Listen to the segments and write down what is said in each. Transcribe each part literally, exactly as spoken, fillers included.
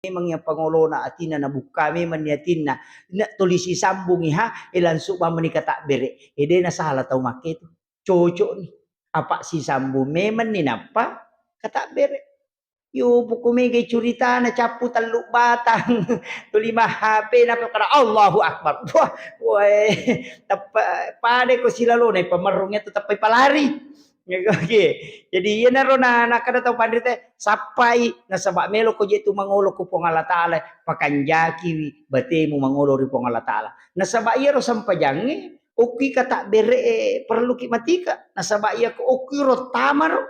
memang iya pangolona atinna, nabukka memang ni atinna, na tuli sisambungi ha, e langsung bamani katabbere. E de nasala tau makke tu. Cocok ni. Apa sisambung memang ni nappa katabbere. Yo, poko mega curitana cappu tellu batang. Tuli ma H P nappa kada Allahu Akbar. Wah, wae, teppa pada ko silalona pamerrung itu teppa palari. Oke. Jadi iyanaro na, nakkeda tau panrita, sappai nasaba melo ko je tu mangolo ko Puang Allah Taala, pakanjakiwi batemu mangolo ri Puang Allah Taala. Nasaba iyaro sempajangnge okki katabbere perlu ki matika. Nasaba iya ko okki ro tamaro.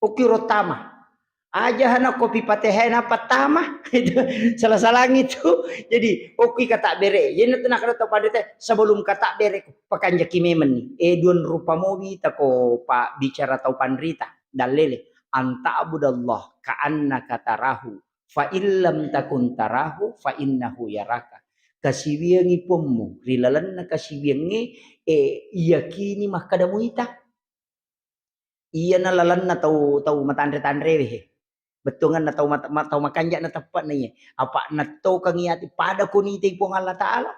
Okki ro tama. Aja hana kopi patehe napa tama. Itu salah-salang itu. Jadi, okki katabbere. Jadi, itu nakkeda tau panrita, sebelum katabbere, pakanjaki memang ni. Eh, duan rupa mobi tako pa bicara tau panrita. Dallele. Anta'budallah ka'annaka tarahu. Fa illam takun tarahu, fa innahu yaraka. Kasiwiangi pommu. Ri lalenna kasiwiangnge, eh, iyakini makkeda muita. Iyana lalenna tau, tau matanre-tanrewe he. Bettuanganna tau mat-, ma-, tau makanja na teppe'na iye. Apa nattokangi ati pada ko nitai Puang Allah Taala.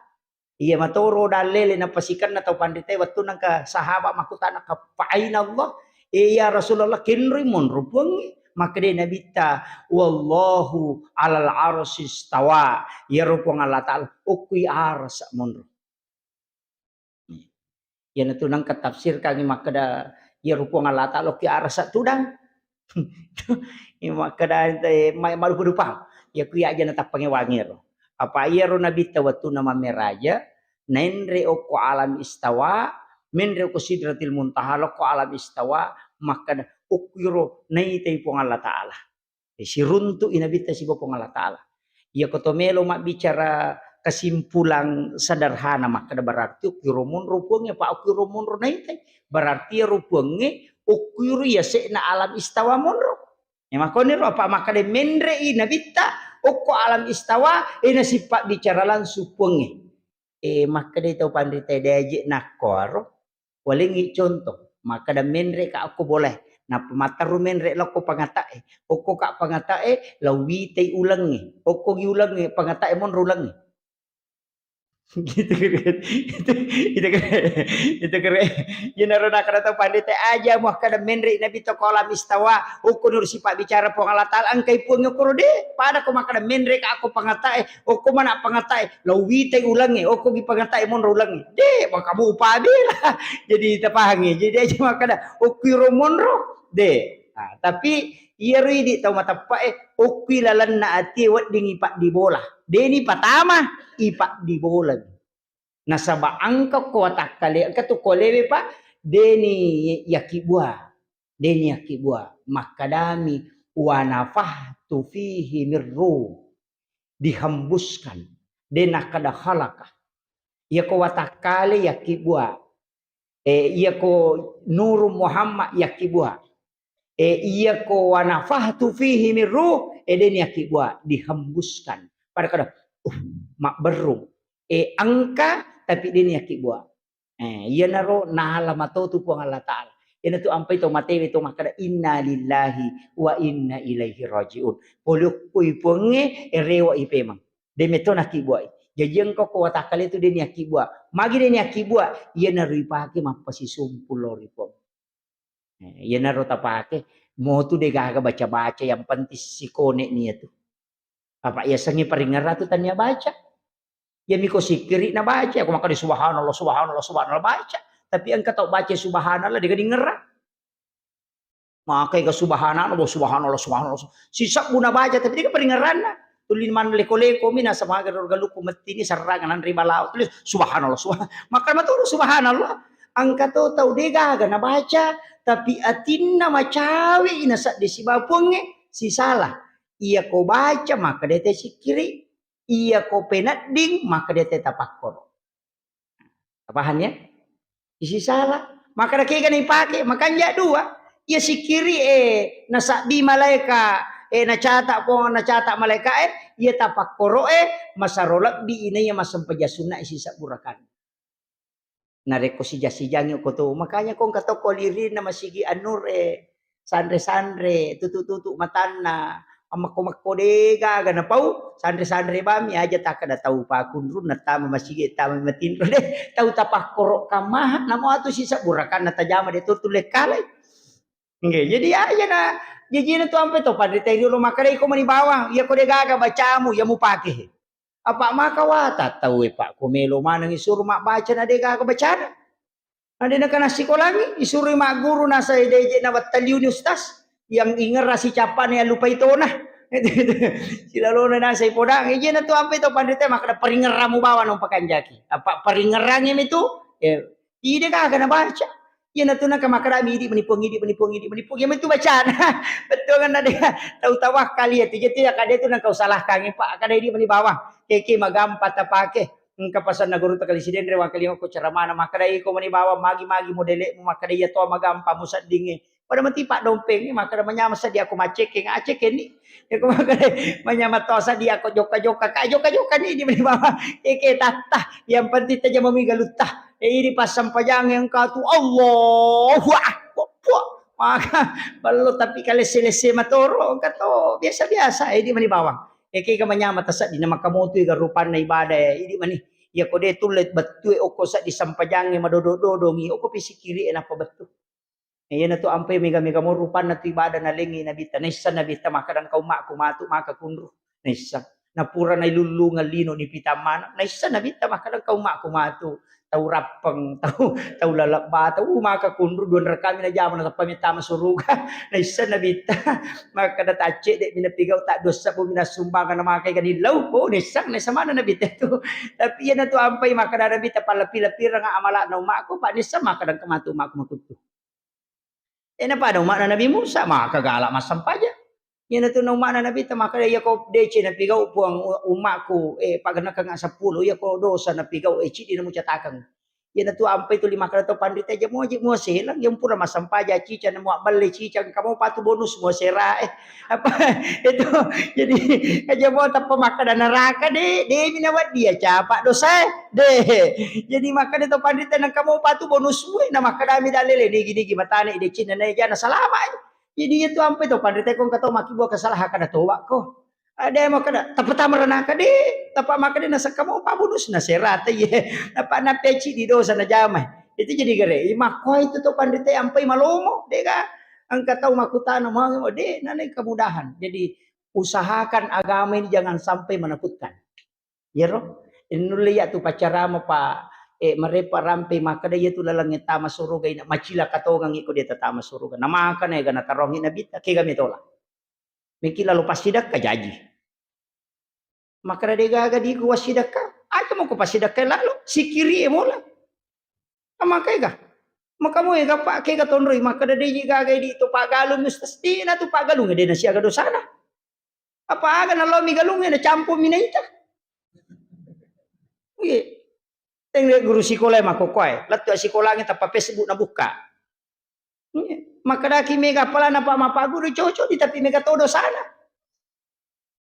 Iya matoro dallele napasikenna tau panritae wettunna engka sahabat makkutana, "Fa aina Allah?" "Eh, ya Rasulullah, kenroi monro Puangnge?" Makkeda Nabitta, "Wallahu alal arsy istawa." Iyaro Puang Allah Taala okkui arasa monro. Iyanatu nengka tafsirkangngi makkeda, iyaro Puang Allah Taala okki arasa tudang. Iya makkeda, eh, ma-, malupa-lupang. Iya ku iya aja natappangnge wangero. Apa iyaro Nabitta wettunna mammeraja, naenre okko alam istawa, menre okko Sidratil Muntaha, lokko alam istawa, makkeda, okkiro naitai Puang Allah Taala. Eh, siruntu'i Nabitta sibawa Puang Allah Taala. Iyako to melo mabbicara kesimpulan sederhana, makkeda berarti okkiro monro Puangnge, apa okkiro monro naitai. Berarti iyaro Puangnge okkiro yase'na alam istawa monro. Ya, makkoniro apa makkeda menre'i Nabitta okko alam istawa, eh, nasipabbicara langsung Puangnge. Eh, makkeda tau panrita, "Deje nakkoaro." Walengngi contoh, makkeda menre ka okko bolae, nappa matteru menre lokko pangata'e. Okko ka pangata'e, lauwitai ulengnge. Okko gi ulengnge, pangata'e monro ulengnge. Gitu kan. Itu, itu kan. Itu kan. Iyanaro nakkeda tau panrita, aja muakkeda menre Nabitta ko alam istawa, okko nuru sipabbicara Puang Allah Taala, engkai Puang okoro de. Pada ko makkeda menre ka okko pangata'e, okko mana pangata'e, lauwitai ulengnge, okko gi pangata'e monro ulengnge. De, maka mupa bela. Jadi tapahangi. Jadi aja makkeda, okkiro monro. De. Nah, tapi iyaro idi tau mateppe'e, okkui lalenna atie wedding ipaddi bola. Deni patama, ipaddi bola. Nasaba engka ko watakkale, engka tu kolewe pa, deni yakkibua. Deni yakkibua. Makkedami, "Wa nafakhtu fihi mir ruh." Dihembuskan. De nakkeda khalaqa. Iyako watakkale yakkibua. Eh, iyako Nuru Muhammad yakkibua. Eh, iyako wa nafakhtu fihi mir ruh, eh, deni yakkibua. Dihembuskan. Pada kada, uh, mabberrung. Eh, engka, tapi deni yakkibua. Eh, iyanaro nala matotu Puang Allah Taala. Iyanatu ampai to matewe to makkeda, "Inna lillahi wa inna ilaihi rajiun." Pole okkoi Puangnge, eh, rewa i pemeng. De metto nakkibuai. Jaji engka ko watakkale tu de niakkibua. Magi de niakkibua? Iyanaro ipake mappasisumpul lao ri Puang. Eh, iyanaro tapake, motu de gaga baca-baca, yang penting sikone ni iyatu. Apa yasengnge paringerra tu tania baca. Iyami ko sikkiri na baca, ko makkeda subhanallah, subhanallah, subhanallah baca. Tapi engka tau baca subhanallah de gaga dingerra. Makai ga subhanallah, subhanallah, subhanallah. Sisebbu na baca, tapi de gaga paringerranna. Tuli maneng leko-leko mi nasaba aga ro galukku mettini serrangan anre balao. Tulis subhanallah, subhanallah. Maka maturu subhanallah. Engka to tau de gaga na baca, tapi atinna macawe i nasadde sibawa Puangnge, sisala. Iya ko baca, maka de te sikkiri. Iya ko penedding, maka de te tapakkoro. Paham ya? Isi sala. Maka de kega na ipake, makanja dua. Iya sikkiri e, nasabbi malaeka e, nacata Puang, nacata malaeka e, iya tapakkoro e, masaro lebbi inaiya massempajang sunna e sisebbu rakaat. Narekko sija-sijangi okko to, makanya ko engka to ko lirinna masigi Anur e, sanre-sanre, tutu-tutu matanna, Ammakko-makko de gaga napau, sanre-sanre bami aja takkeda tau pakunrung, nattama masigi, tama matinro de, tau tapakkoro kammaha, namo atu sisebbu rakanna tajama de to tulle kalai. Nggih, jadi aja na jajina tu ampe to panrita riolo makkeda iko mani bawang, iya ko de gaga bacamu, iya mupake. Apa maka wata tau e, Pak, ko melo maneng isuro mabbaca na de gaga bacana. Na de nakana sikolangi, isuroi magguru nasai de je nawattaliuni ustaz, yang ingerra sicappana yang lupai tona. Silalona nasai podang, ijena tu ampe to panrita makkeda paringerramu bawang no pakanjaki. Apa paringerrangi mi tu? Ya, ide gaga nabaca. Iyanatu naka makkedami, "Idi mani Puang, idi mani Puang, idi mani Puang." Iya metu bacana. Bettuanganna de tau tawakkal iya tu. Jadi ya kade tu nengka usalahkangi, Pak. Kada idi mani bawang. Keke magampa tapake. Engka pasanna guru takali sidenre wangkalinga ko ceramana makkeda iko mani bawang magi-magi modelekmu makkeda iya to magampa museddingnge. Pada mati Pak dompeng makkeda manyama seddi ako macekkeng, acekkenni. Iko makkeda manyama to seddi ako jokka-jokka, ka jokka-jokka ni idi mani bawang. Keke tatta. Yang penting tajamami galutta. Eh, idi passampajang engka tu, Allahu Akbar. Puh, maka ballo tapi kalesse-lesse matoro, engka to biasa-biasa, eh, idi mani bawang. Eh, kega manyama taseddina makamotu ega rupanna ibadah, eh, idi mani. Iya ko de tulle bettue okko seddi sampajangnge madodo-dodongi, okko pisikiri e nappa bettu. Iyanatu ampai mega-mega mo rupanna tu ibadah nalengngi Nabitta. Naisseng Nabitta makkeda, "Engka ummakku matu maka kunru." Naisseng. Napura nailullungeng lino nipitang maneng. Naisseng Nabitta makkeda, "Engka ummakku matu tau rappeng, tau, tau lalebba, tau maka kunru, dua rekami najama nateppa mettama suruga." Naisseng Nabitta makkeda, "Taccedde mi napigau, taddua sebbu mi nassumbangeng namakai ganillau." Oh, naisseng, naisseng maneng Nabitta tu. Tapi iyanatu ampai makkeda Nabitta, "Pallepi-lepireng amala'na ummakku, Pak, naisseng makkeda engka matu ummakku makuttu." Eh, napada umma'na Nabi Musa, maka gala massampajang. Iyanatu na umma'na Nabitta makkeda, "Iyako deceng napigau Puang u-, ummakku, eh, pagennekeng seppulo, iyako dosa napigau, eh, ciddi namucatakeng." Iyanatu ampai tuli makkeda to panrita, "Aja muaji muaselang, yang pura massampajang cicang, namuabballe cicang, kamu patu bonus muasera, eh." Apa itu? Jadi aja mau tappa makkeda neraka de, de mi nawedding ya capa dosa, eh. De. Jadi makkeda to panrita nengka mau patu bonus mue, na makkeda mi dalele nigi-nigi matane de cinna na jana salama. Jadi itu ampe to panrita ko engka to makkibua kesalahan kada toba ko. Ada yang makkeda tappa tama ranaka de, tappa makkeda nasakka mau pa bonus na serata ye. Tappa na peci di dosa na jama. Itu jadi gere. Makko itu to panrita ampai malomo de ga. Engka tau makkutana mau de, nanai kemudahan. Jadi usahakan agama ini jangan sampai menakutkan. Iyaro, nulle iya tu paccarama pa, eh, marepa rampe makkeda iya tu laleng tama suruga ina macilaka tongang iko de tatama suruga. Namakana ega natarongi Nabitta, kega metola. Meki lalo passidakka jaji. Makkeda de gaga diku wassidakka. Aja moko passidakka lalo, sikiri e mola. Maka ega. Maka mo ega pa, kega tonroi makkeda de ji gaga di to pagalung ustaz. Dina tu pagalung de nasiaga dosana. Apa aga nalomi galungnge nacampumi naita. Iya. Teng guru sikola makkokkoe, lettu sikolangnge tappa Facebook nabukka. Iya. Makkedaki mega apalana pa mappaguru cocok di tapi mega todo sana.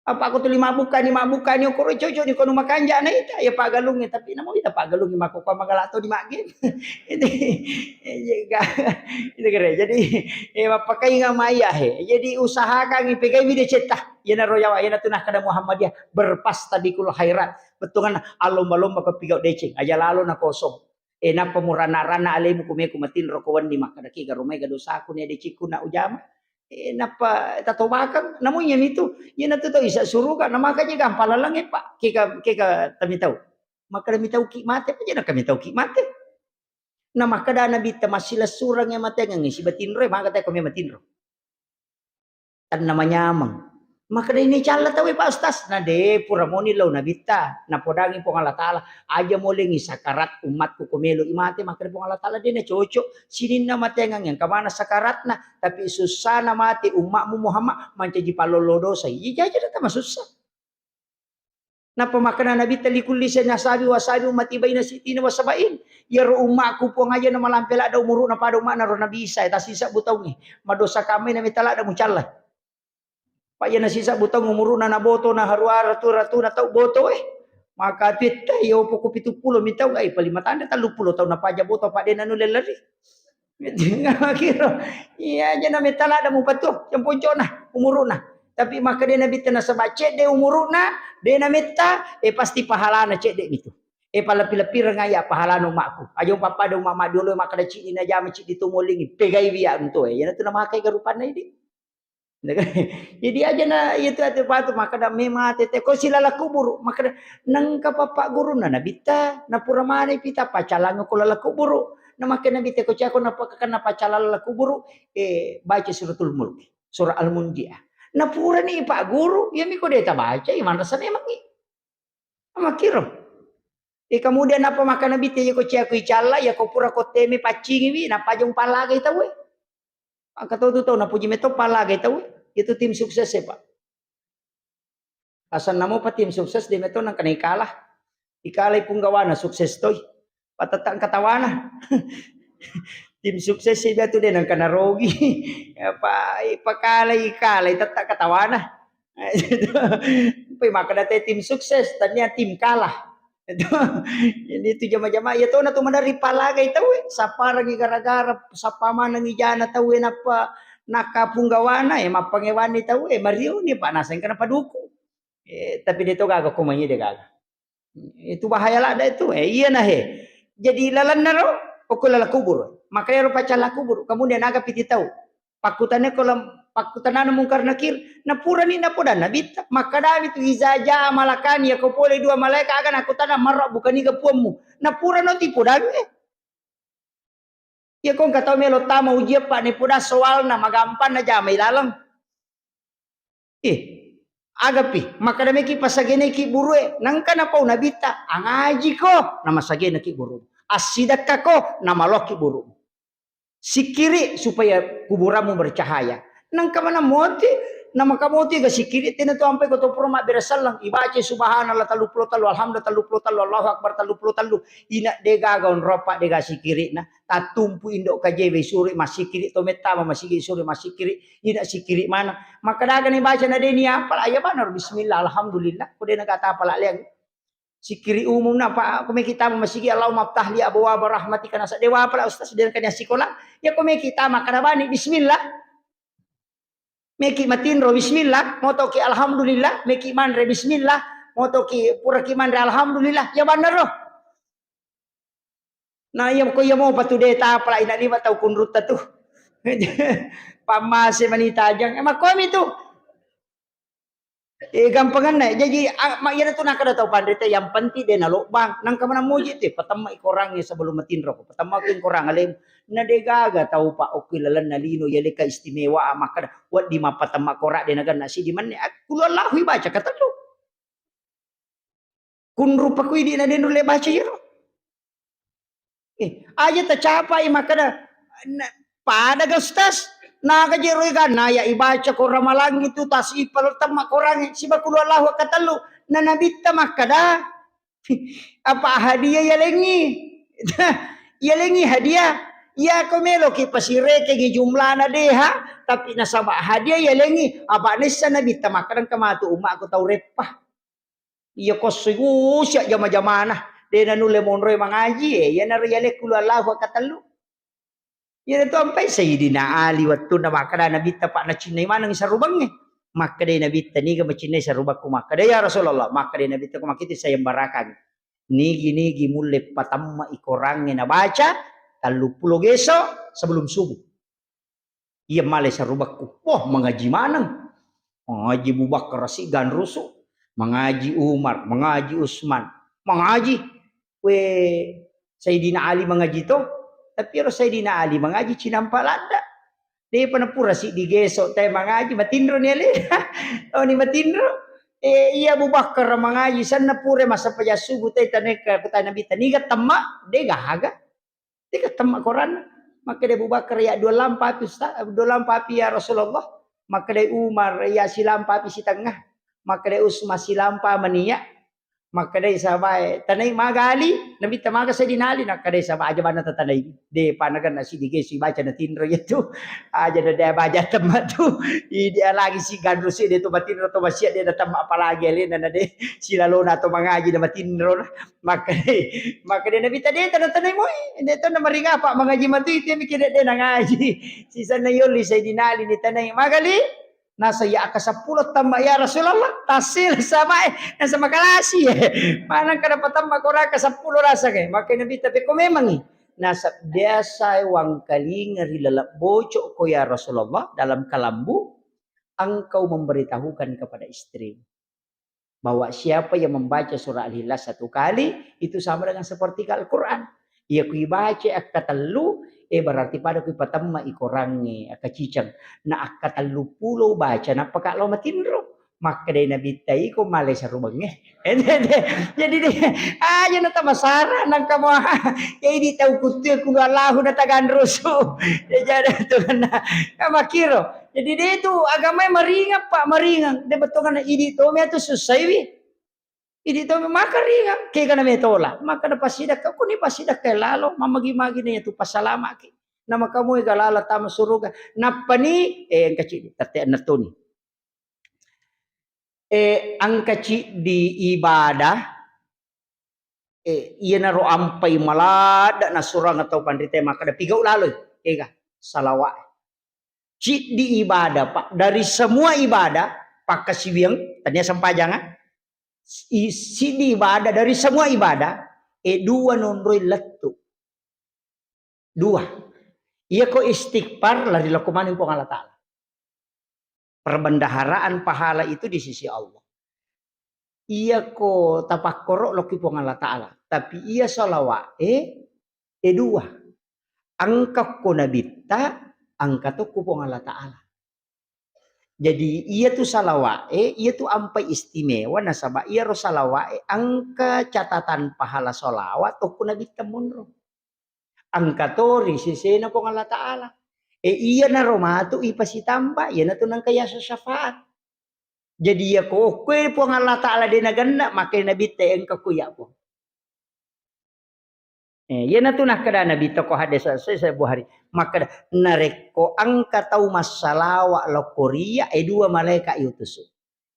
Apa ko tuli mabukka ni, mabukka ni okoro cocok ni kono makanja naita ya pagalungnge tapi namo ita pagalungnge makkokkoe magala to di maggame. Itu, iya, itu kere. Jadi, eh, mappakainga maiya he. Jadi usahakan pegai video cetta. Iyanaro yawa, iyanatu nakkeda Muhammadiyah, berfastabiqul khairat. Bettuanna allomba-lomba ko pigau deceng, aja lalo na kosong. Eh, nappa muranna-ranna alemu kumeku matinro ko wenni makkeda, "Ki garo maega dosaku ne decikku na ujama." Eh, nappa tatobakeng, namu iyamitu, iyanatu tau isa suruga, na makanya gampang lalengnge, Pak. Keka, keka tamitau. Makkeda mitauki mate, apa jena kamitauki mate? Na makkeda Nabitta, "Massilessureng e matengengnge sibatinro e, maga te ko me matinro." Tenna manyameng. Makkeda ini calla tau e, Pak Ustaz. Na de pura moni lao Nabitta. Napodangi Puang Allah Taala, "Aja molengi sakarat ummatku ko melo i mate," makkeda Puang Allah Taala, "De na cocok. Sininna matengengnge engka mana sakaratna, tapi sussana mate ummatmu Muhammad mancaji pallollo dosa." Iya jaji datang masussa. Nappa makkeda Nabitta, "Likulli sanasabi wasabi ummati baina sittina wa sabain." Iyaro ummakku Puang aja na malampe ladda umuru'na pada umma'na ro Nabi Isa, tasisebbu taungnge. Madosa kammai na metta ladda mucalla. Pak iya nasisebbu taung umuru'na na boto na harua ratu-ratuna tau boto eh. Maka tuitta iyo poko pitu pulo mi taung, ai paling matande tellu pulo taung napaja boto, Pak, de nanulle lari. Kiro. Iya, aja na metta ladda mupatu, yang poncona, umuru'na. Tapi makkeda Nabitta nasaba cedde umuru'na, de nametta, e pasti pahalana cedde mitu. E palebbi-lebbireng iya pahalana ummakku. Aja umpappada umma maddiolo makkeda ciddi najama ciddi to mollingi, pegaiwi iya untu e. Iyanatu namakai garupanna idi. Jadi aja na iya tu ate patu makkeda memang ate te ko silala kuburu makkeda nengka papa gurunna Nabitta napura maneng pita pacalang ko lala kuburu. Na makkeda Nabitta ko cako napakakana pacalang lala kuburu, e baca suratul mulk. Surah Al-Munjiah. Napurani pagguru, iyami ko de tabacai, manrasa memangngi. Makkiro. E, kemudian apa makkeda Nabitta, iya ko ciaku icalla, iya ko pura ko teme paccingiwi, nappa aja umpallagai tauwe. Engka tau tu tau napuji metto pallagai tauwe. Itu tim sukses e, Pak. Asanna mopa tim sukses de metto nengka naikalah. Ikalai punggawana sukses toi. Patetta engka tawana. Tim sukses e biatu de nengka narogi. Apa ipakalai, ikalai tetta engka tawana. Poi makkeda te tim sukses, tania tim kalah. Jadi itu jama-jama, iya tona tu maderri pallagai tauwe, sapparengngi gara-gara, sappa manengngi jana tauwe nappa nakka punggawana, e mappangewanni tauwe, marioni pa naseng kana paduku. E, tapi de to gaga ko mai de gaga. Itu bahaya ladda itu. E, iya nah he. Jadi lalenna ro, okko lala kubur. Makanya ro pacalla kubur. Kemudian aga piti tau. Pakkutane ko lam-, pakkutanana Mungkar Nakir, napurani napodanna Nabitta, makkedami tu, "Iza jaa malakani," yako pole dua malaika aga nakkutana, "Marra bukaniga puammu?" Napurano tipodangnge. Yako engka tau melo tama ujian, Pak, nipoda soalna magampang najamai laleng. Ih, agapi, makkeda meki pasageneki burue, nengka napau Nabitta, "Angajiko," namasagenaki buru. "Assidekkako," namaloki buru. Sikkiri supaya kuburanmu bercahaya. Nengka mana moti, namaka moti ga sikkiri, tena tu ampai ko to pura mabbere selleng, ibaca subhanallah tellu pulo tellu, alhamdulillah tellu pulo tellu, Allahu akbar tellu pulo tellu. Ina de gaga onropa de ga sikkirina. Tattumpu indo kajewe suri massikkiri, to mettama masigi suri massikkiri, ina sikkiri mana. Maka daga ni baca na de ni apal, aya bana bismillah, alhamdulillah, ko de na gata apal leang. Sikkiri umumna, apa, ko meki tama masigi, "Allahumma ftah li abwaba rahmatika," nasa dewa pala ustaz, de kania sikola. Ya ko meki tama kada bani bismillah. Meki matinro bismillah, motoki alhamdulillah, meki manre bismillah, motoki puraki manre alhamdulillah, ya banaro. Na iya ko iya mopa tu de tapala ina lima tau kunrutta tu. Pammase mani tajang. E, makkomi tu. E, gampanganna. Jaji, a, ma, iyana tu nakkeda tau panrita, yang penting de nalobbang. Nangka mana muji tu, patemma i korangnge sebelum matinro. Patemma i korang alemu. Na de gaga tau pa okki lalenna lino, iya leka istimewa, a, makkeda, wedding mappatemma korang de naganna sidi menne. A, kulu Allahu ibaca katellu. Kunrupa ku idi na de nulle baca iyaro. Eh, aja tacapai makkeda, na, pada ga Ustaz? Naga jero iganna ya ibaca ko Ramalang itu tasipal temma korangnge siba kulu Allahu katellu. Na Nabitta makkeda, apa hadiah yalengi? Yalengi hadiah. Ya ko meloki pasirekengi jumlana deha, tapi nasaba hadiah yalengi. Apa nessa Nabitta makkeda engka matu umma ko tau reppa. Iya ko sugu sia jama-jamana, de nanulle monroi mangaji, e, iyanaro yalekku lu Allahu katellu. Iyanatu ampai Sayyidina Ali wettunna makkeda Nabitta, pa nacinnai maneng sarubangnge. Makkedai Nabitta, "Niga macinnai sarubakku?" Makkeda, "Ya Rasulullah," makkedai Nabitta, "ko makkita sayembarakang. Nigi-nigi mulle patemma i korangnge nabaca telluppulo geso sebelum subuh." Iya malai sarubakku. Wah, mangaji maneng. Mangaji Abu Bakar si ganrusu. Mangaji Umar, mangaji Usman. Mangaji. We, Sayyidina Ali mangaji to. Tapi ero Sayyidina Ali mangaji cinampa ladda. Depa napura si digeso te mangaji, matinro ni ale. Oh, ni matinro. E, iya Abu Bakar mangaji, sanna pura massappa jassubu te taneka kutana Nabitta, "Niga temma?" De gaga. Tega temma koranna. Makkeda Abu Bakar, "Ya dua lampa api, Ustaz, dua lampa api, ya Rasulullah." Makkeda Umar, "Ya silampa api sitengah." Makkeda Usman, "Silampa mania." Makkeda sahabae, "Tanai maga Ali?" Nabitta, "Maga Sayyidina Ali?" Nakkeda sahabae, "Aja banna tatanai. De panagan nasi digesi baca na tinro yatu. Aja na de baja temma tu. Idi lagi si ganru si de tu matinro to masia de na temma apalagi alena na de silalona to mangaji na matinro na." Makkeda, makkeda Nabitta, "De tana-tanai moi, de tana maringapa mangaji matu itu mikir de nangaji." Sisanna yolli Sayyidina Ali ni tanai. "Magali?" Nasa ya aka seppulo tamba ya Rasulullah, tassil sama eh, nasa makalasi eh. Manang kada patamma ko raka seppulo rasa ke, maka Nabi tapi ko memangi. Nasa biasa wangkalinga ri laleng bocok ko ya Rasulullah dalam kalambu, engkau memberitahukan kepada istri bahwa siapa yang membaca surah Al-Ikhlas satu kali, itu sama dengan sepertiga Al-Quran. Iya ku ibaca akka tellu, eh berarti pada ku ipatemma i korangnge, akka ciceng. Na akka tellu pulo baca, nappa ka lo matinro. Makkedai Nabitta iko malai sarubengnge. Jadi deh, aja na tamasara nang kamu. Ya ini tau kutu ya kulu Allahu na taganrusu. Ya jadi tu kena. Kamakiro. Jadi dia itu agama maringan, Pak, maringan. Dia betul kan idi to mi atu susah wi. Idi to mi maka ringan, kega na metola. Maka na pasidakka, kuni pasidakka lalo, mamagi-magi na tu pasalamaki. Nama kamu ega lala tama suruga. Nappa ni, eh, engka cidi, tette anna toni. Eh, engka cidi ibadah, eh, iyanaro ampai maladda nasurang atau panrita maka da pigau lalo, kega, salawat. Ciddi ibadah, Pak. Dari semua ibadah, pakkasiwiang, tania sempajang, ah. I-, siddi ibadah, dari semua ibadah, eh, dua nonroi lettu. Dua. Iyako istighfar, lari lokko maneng Puang Allah Ta'ala. Perbendaharaan pahala itu di sisi Allah. Iyako tapakkoro lokki Puang Allah Ta'ala. Tapi iya salawat, eh, eh, dua. Engka ko nabitta, engka to ku Puang Allah Ta'ala. Jadi, iya tu salawa'e, iya tu ampai istimewa, nasaba iyaro salawa'e engka catatan pahala salawat okko nabitta monro. Engka to ri sesena Puang Allah Ta'ala. E, iyanaro matu ipasitamba, iyanatu nengka yaseng syafaat. Jadi, iyako okkoe Puang Allah Ta'ala de nagenna, maka nabitta engka ko iya, Puang. Eh, iyanatu nakkeda Nabi toko hadis sahih Bukhari. Makkeda, narekko engka tau massalawa lokko riya, eh, dua malaika iutusu.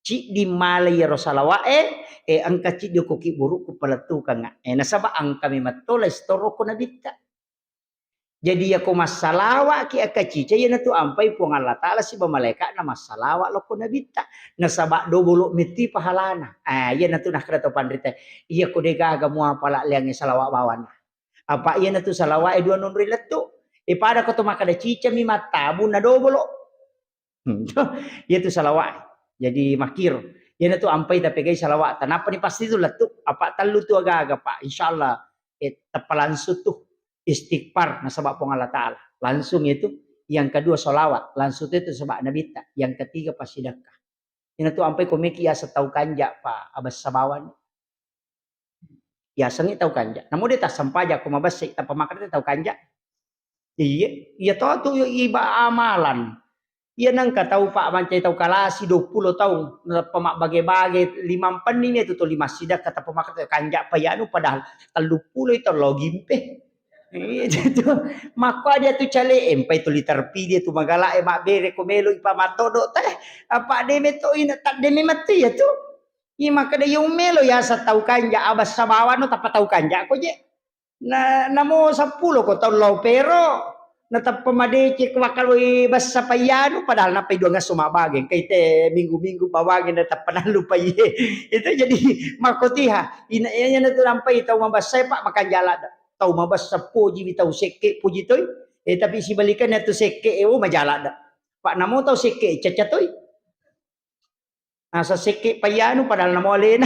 Ciddi malai iyaro salawa'e, eh, engka ciddi ko kibburuku palettukengnga. Eh, nasaba engka memetto lai sitoro ko nabitta. Jadi iyako massalawa'ki akka cica, iyanatu ampai Puang Allah Ta'ala siba malaika'na massalawa lokko nabitta. Nasaba dobolo metti pahalana. Ah, iyanatu nakkeda to panrita, iyako degaga muapala leangnge salawa bawanna. Apa iyanatu salawa'e dua nonroi lettu. E, pada ko to makkeda cicami mattabung na dobolo. Hmm, iyatu salawa'e. Jadi makkiro. Iyanatu ampai tapegai salawa'ta. Nappani pasti tu lettu. Apa tellu tu aga-aga, Pak. Insyaallah, eh, teppa langsung tu istighfar nasaba Puang Allah Ta'ala. Langsung itu. Yang kedua salawat. Langsung itu sebab nabitta. Yang ketiga pasidakka. Iyanatu ampai ko meki yaseng tau kanja, Pak, abessa bawang. Yasengngi tau kanja. Namo de tassempaja ko mabessai, tappa makkeda tau kanja. Iya, iya to tu iba amalan. Iya nengka tau, Pak, mancai tau kalasi dua puluh taung, natappa mabbage-bage, limampenni mi tu toli massidakka, tappa makkeda kanja pa iyanu, padahal tellu pulo itu logimpe. Iya, itu. Makko dia tu cale, empai tu liter pi dia tu magala, eh, mabbere ko melo ipa mattodo teh. Apa de meto ina, tak de memetti ya tu. Iya, makkeda iya melo yaseng tau kanja, abessa bawang no tappa tau kanja ko je. Na, namo seppulo ko tau lao pero, natappa madeceng ko makkaloi bessa pa iyanu, padahal nappai dua ngesso mabbage, engkai te minggu-minggu bawangi natappa nallupai. Itu jadi makkotiha, ina, iyanatu nampai tau mabessa, Pak, makanja ladde. Tau mabessa poji mi tau sekke poji toi. Eh, tapi sibalikanna tu sekke, eh, oh, majala da. Pak, namo tau sekke caca toi. Asa sekke payanu padahal namo alena.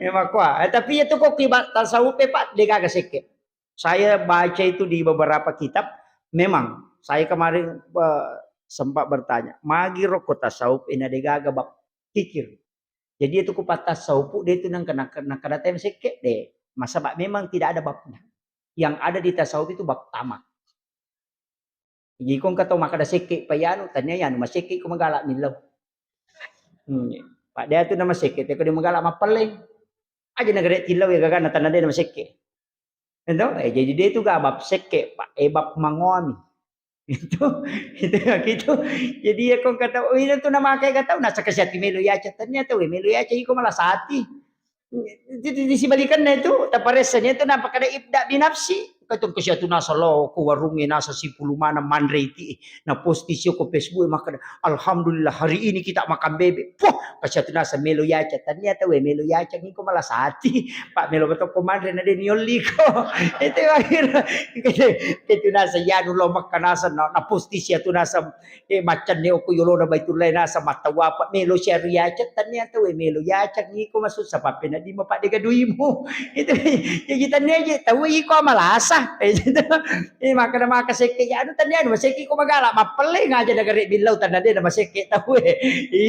Memang kuah. Eh, tapi itu kok kibat tasawuf, eh, Pak, degaga sekke. Saya baca itu di beberapa kitab, memang saya kemarin, eh, sempat bertanya, magi rokok tasawuf ina degaga bab pikir. Jadi itu ku patasawuf de tu nang kena, kena, kena tem sekke de. Masa bab memang tidak ada babnya. Yang ada di tasawuf itu bab tamak. Jadi ko engka tau makkeda sekke pa iyanu, tania iyanu masekke ko magala millau. Hmm. Pak de tu nama sekke, teko de magala mappelleng. Aja nagare tillau ya gagana tanah de nama sekke. Ento, eh, jadi de tu ga bab sekke, Pak, eh, bab mangoami. Itu, itu, gitu. Jadi ya ko engka tau, oh, itu nama kayak gak tau, nasa kesiati melo ya, tania tau, eh, melo ya, iko malah sati. Jadi disibalikanna itu, taparessani itu napa kada ibda binafsi. Katong kasiatu nasa lao ko warungnge nasa sipulu maneng manre iti. Na posting sio ko Facebook e makkeda, "Alhamdulillah hari ini kita makan bebek." Poh, kasiatu nasa melo yaca, tania tau e melo yaca ngiko malasati. Pak melo betok ko manre na de niolliko. Itu akhir. Kasiatu nasa yanu lao makka nasa na, na posting siatu nasa Eh, maccanne okko yolona Baitullae nasa mattawapa melo siaru yaceng, tania tau e melo yaceng iko masussa pappenedding mapadde gaduimu. Itu, jadi tania je tau iko malasa. Eh, gitu. Eh, makkeda maka sekke, ya, anu tania anu masekke ko magala, mappelle ngaja nagare billau tanna de na masekke tau e.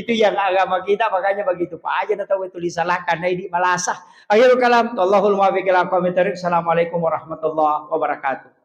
Itu yang agama kita, makanya begitu pa aja na tau e tuli salahkan na idi malasa. Akhirul kalam, wallahul muwaffiq ila aqwamit thariq. Assalamualaikum warahmatullahi wabarakatuh.